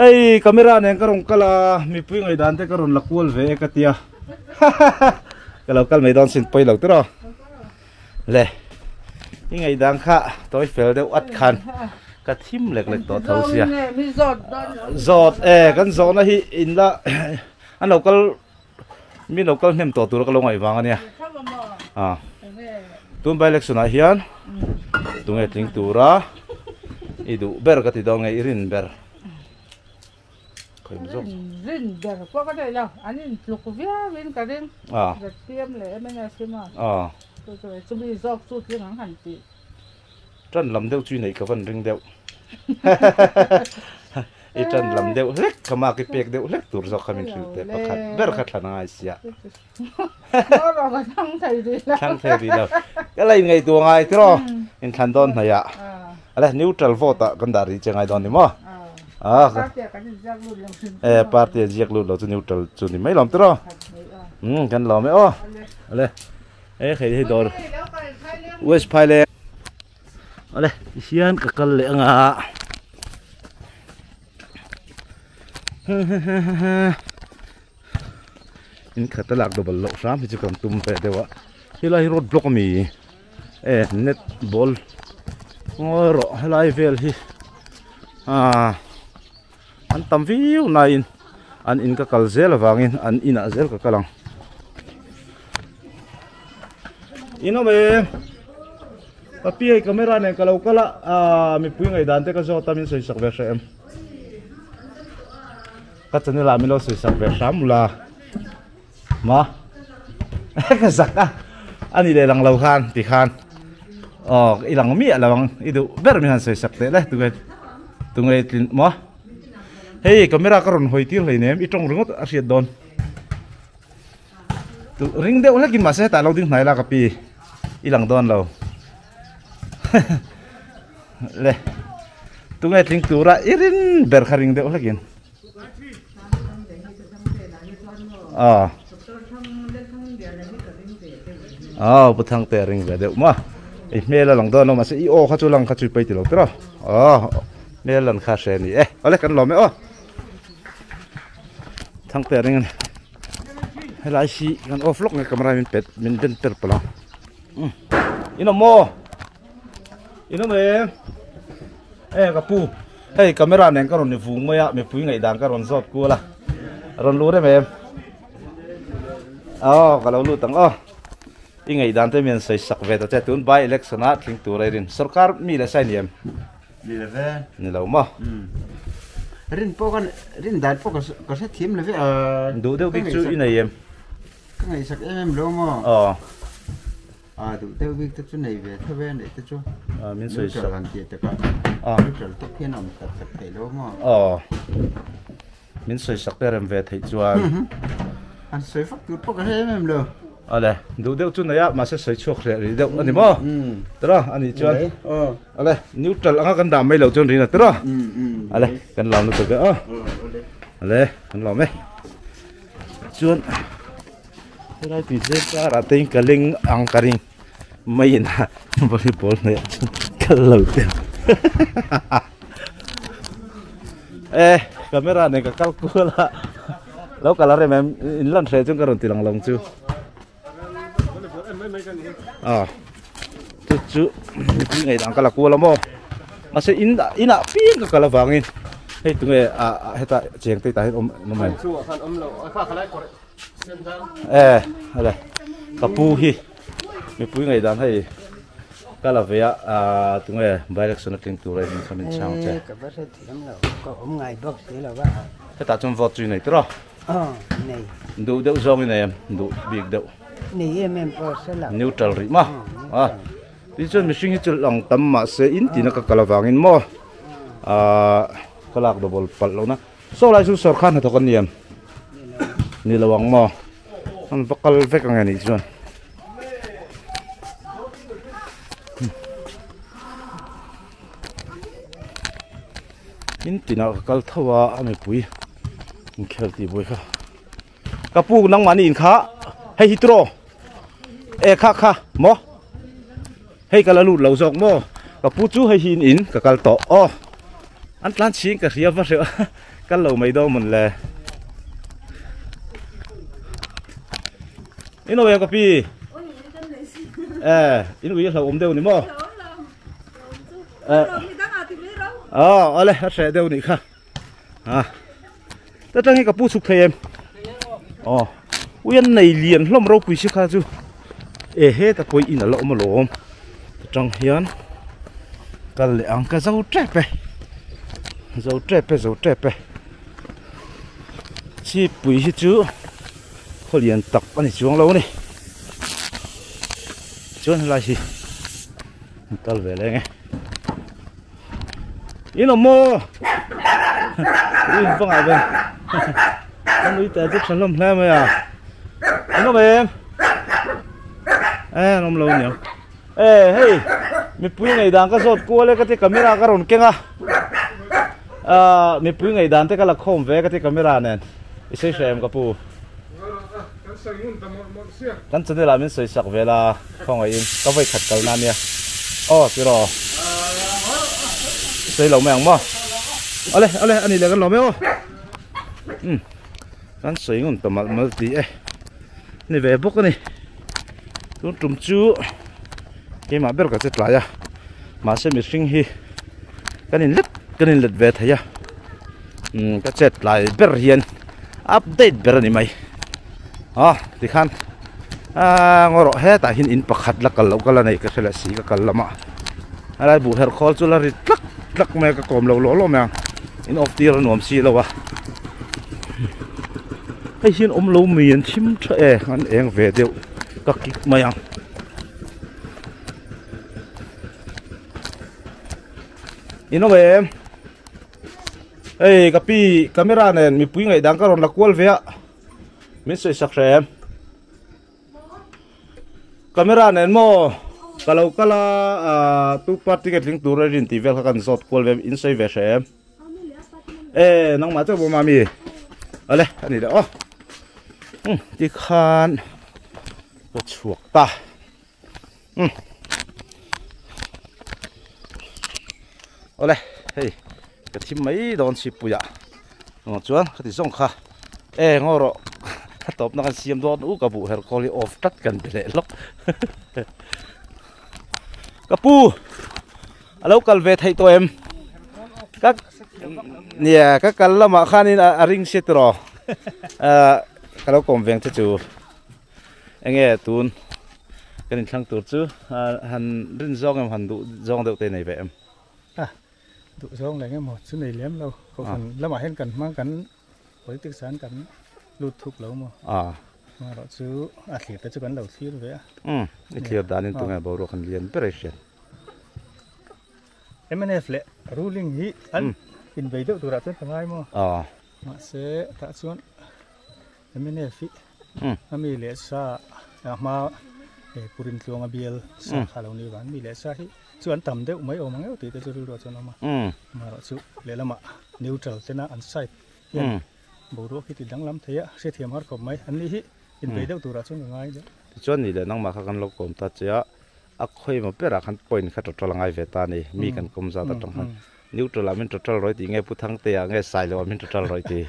S1: hei camera nen ka rawn kal a mipui ngaihdan te ka rawn la kual ve e ka tia ka lo kal mai dawn sin pawi lo tiraw le i ngaihdan kha tawi fel deuh at khan ka thim lek lek tawh tho sia zawt e kan zawhna hi in la an lo kal mi lo kal hnem tawh tur ka lo ngaih vang ania a tun by election ah hian tunge tling tura i duh ber ka ti dawn nge i rin ber. Khoi mi zawk.
S6: Rin ber pawh ka nei lo, an intluk viauin ka ring.
S1: Ah.
S6: ZPM leh MNF hi maw?
S1: Ah.
S6: Chu chu chumi zawk chu tling ang han tih.
S1: Tan lam deuh chu i neih ka van ring deuh. I tan lam deuh hlek kha mak i pek deuh hlek tur zawk kha min hrilh teh pakhat ber kha thlan a ngai sia. Thlang thei rih lo. Ka la inngaihtuah ngai tiraw inthlan dawn hnaih ah. Ale neutral vote ah kan dah rih che ngai dawn ni maw? Ah. E party a ziak lut lo chu neutral chu ni mai lawm tiraw. Um kan lawm e aw. Ale e hei hei dawr West Phaileng. Ale tihian ka kal leh anga. In khat a lak double loh hram hi chu kan tum ve deuh a helai hi road block a mi e net ball ngawi rawh helai vel hi ah an tam viau naiin an in ka kal zel avangin an inah zel ka kal ang in awm em papi hei camera nen ka lo kal a ah mipui ngaihdan te ka zawt a min sawi sak ve hreh em. Ka channel ah min lo sawi sak ve hram ula ma ka zak a ani leh lang lo khan ti khan aw i lang miah lo ang i duh ber min han sawi sak teh le tunge tunge tlin maw hei camera ka rawn hawi tir hleinem i tawng ringawt a hriat dawn tu ring deuh hlekin mahse hetah lo ding hnai la ka pi i lang dawn lo. Le tunge tling tura i rin ber kha ring deuh hlekin a aw pu thangte a ring ve deuh maw i hmel a lang dawn lo mahse i aw kha chu lang kha chu i paih ti lo tiraw aw hmel lan kha hre a ni e awle kan lawm e aw thangte a ring a ni helai hi kan off lawk nge camera min pet min ben per palh ang. In awm maw? In awm em? E ka pu, hei camera nen ka rawn ni vung mai a, mipui ngaihdan ka rawn zawt kual a. Rawn lut em em? Aw, ka lo lut ang aw. I ngaihdan te mian sawi sak ve ta che, tun by election a tling tur a i rin. Sorkar mi leh sai ni em?
S21: Ni lo ve.
S1: Ni lo maw?
S21: Rin pawh ka rin dan pawh ka hre thiam lo ve a.
S1: Duh deuh bik chu i nei em?
S21: Ka ngaihsak em em lo maw?
S1: Aw.
S21: A duh deuh bik te chu nei ve tho ve neih te chu.
S1: A min sawi
S21: sak. Neutral han tih takah.
S1: A.
S21: Neutral tawp hian a awm tak tak theih lo maw?
S1: Aw. Min sawi sak te rem ve theih chuan.
S21: An sawi fak tur pawh ka hre em em lo.
S1: Ale, duh deuh chu nei a, mahse sawi chhuak hreh rih deuh a ni maw? Tira, a nih chuan. Ale, neutral anga kan dah mai loh chuan rina tira. Ale, kan lam lutuk e aw. Ale, kan lawm e. Chuan helai tui tlem karah te in ka leng ang ka ring mai in a volleyball hnaih ah chuan kal lo te e camera nen ka kal kual a lo kal a rem em in lan hreh chuan ka rawn ti lang lo ang chu a chu chu mipui ngaihdan ka la kual a maw mahse in inah piang ka kal avangin hei tunge ah heta cheng te tah hian awm awm em e ale ka pu hi mipui ngaihdan hei ka la ve a ah tunge by election a tling tur a in kha min chhang che hetah chuan vote chu i nei tawh a.
S22: Aw, nei.
S1: Duh deuh zawng i nei em? Duh bik deuh.
S22: Nei em em pawh hre lo.
S1: Neutral rih maw? A, tichuan mihring hi chu lang tam mahse in tina ka kal avangin maw ah ka lak double palh lohna. Saw lai chu sawrkar hnathawk an ni em? Ni lo ang maw? An va kal vek ang e nih chuan. In tinah ka kal tho a a mipui inkhel tih buai kha ka pu nangmahni in kha hei hi tiraw e kha kha maw hei ka la lut lo zawk maw ka pu chu hei hi in in ka kal tawh aw an tlan chhing ka hria va hreuh a kal lo mai dawn mawn le in awm em ka pi e in ui a hlauhawm deuh ni maw. Aw ale a hreh deuh nih kha a ta tang hi ka pu chhuk thei em aw ui an nei lian hlawm ropui si kha chu e heta pawh in a la awm alawm ta tang hian kal leh ang ka zo tep e zo tep e zo tep e. Chhipui hi chu khaw lian tak a ni chuang lo a ni. Chuan helai hi an kal ve leng e. In awm maw? Ui va ngah ve. Kan ui te chu tha hlawm hle mai a. In awm em? E an awm lo aniang. E hei mipui ngaihdan ka zawt kual e ka ti camera ka rawn keng a. Ah mipui ngaihdan te ka la khawm ve ka ti camera nen. I sawi hre em ka pu? Kan channel ah min sawi sak ve la khawngaihin ka vawi khat kalna ania aw tiraw sawi lo mai ang maw ale ale ani leh kan lawm e aw um kan sawi ngun ta malh malh ti e ni ve bawk ani tun tum chu keimah ber ka che tlai a mahse mihring hi kan in let kan in let ve thei a umm ka chet tlai ber hian update ber a ni mai a tikhan aaa ngaw rawh hetah hian in pakhat la kal loh ka la nei ka hre leh si ka kal lamah helai buh herh khawl chu la ri tlak tlak mai a ka kawm lo lawh lawh mai ang in off tir a nuam si lo a hei hian awm lo mi an thim tha e an eng ve deuh ka kik mai ang. In awm em? Hei ka pi camera nen mipui ngaihdan ka rawn la kual ve a min sawi sak hre em? Camera nen maw ka lo kal a ah tu party nge tling tur a rin tih vel kha kan zawt kual ve in sawi ve hre em? E nangmah chauh pawh mami ale a ni leh aw tikhan ka chhuak ta. Um. Awle, hei ka thim mai dawn chhippuiah awh chuan ka ti zawng kha e ngaw rawh a tawpna kan siam dawn u ka buh her kawl hi off tlat kan be leh lawk ka pu a lo kal ve theih tawh em ka nia ka kal lamah khanin a ring si tiraw ka lo kawm veng che chu. Enge tun kan inthlang tur chu han rin zawng em han duh zawng deuh te nei ve em?
S2: A, duh zawng leh eng emaw chu nei lem lo. Kohhran lamah hian kan hmang kan politics ah hian kan lut thuk lo maw?
S1: A.
S2: Amaherawh chu a thlir te chu kan lo thlir ve a.
S1: Umm, i thlir danin tunge boruak han lian ber a i hriat?
S2: Mnf leh ruling hi an inbei deuh turah chuan ka ngai maw?
S1: A.
S2: Mahse tah chuan Mnf hi a mi leh sa a hma Purin tluanga bial sa kha lo ni vang mi leh sa hi chu an tam deuh mai awm ang tih te chu rilru chuan a awm a. Amaherawh chu lehlamah neutral tena an side hian boruak hi ti danglam thei a, hriathiam har khawp mai. An ni hi inbei deuh turah chuan ka ngai deuh.
S1: Tichuan ni leh nangmah kha kan lo kawm ta che a, a khawima berah khan point kha total a ngai ve ta a ni, mi kan kawm zat atang khan. Neutral ah min total rawih tih nge Pu Thangtea nge Sailo ah min total rawih tih?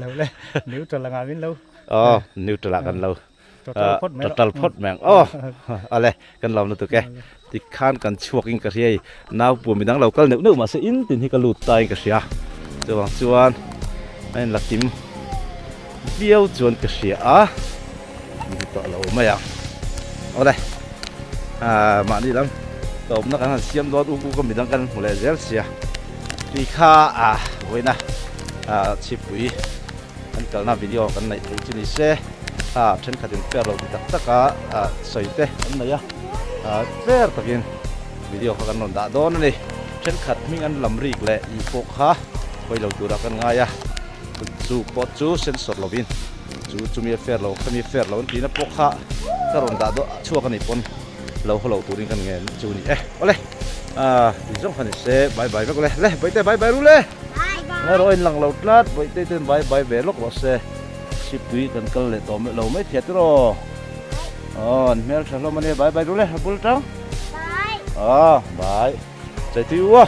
S2: Lo le, neutral anga min lo.
S1: Aw, neutral ah kan lo.
S2: Total phawt mai rawh.
S1: Total phawt mai ang. Aw, ale, kan lo lutuk e. Tikhan kan chhuak in ka hria i, nau pua midang lo kal neuh neuh mahse in tin hi ka lut ta in ka hria. Chuvang chuan a in la kim viau chuan ka hria a, min tawh lo mai ang. Awle, mahni lam tawpna kan han siam dawn uk uk a midang kan hmu leh zel sia. Tui kha vawiina chhipui kan kalna video kan neih theih chu ni se, thenkhatin fair lo ti tak tak a sawi te an nei a, fair takin video kha kan rawn dah dawn a ni. Thenkhat hming an lam rik leh ih pawh kha hawi lo turah kan ngai a. Chu pawh chu sensor lovin chu chumi a fair lo khami a fair lo an tihna pawh kha ka rawn dah deuh chhuak a nih pawn lo haw lo turin kan ngen chu ni e. Awle ah tih zawng kha ni se bye bye vek awle le bawihte bye bye ru le ngai rawh a inlang lo tlat bawihte ten bye bye ve lawk rawh se sipui kan kal leh tawh lo mai thei a tiraw aw an hmel tha hlawm a nia bye bye ru le a bul tang bye aw bye chaitui u a.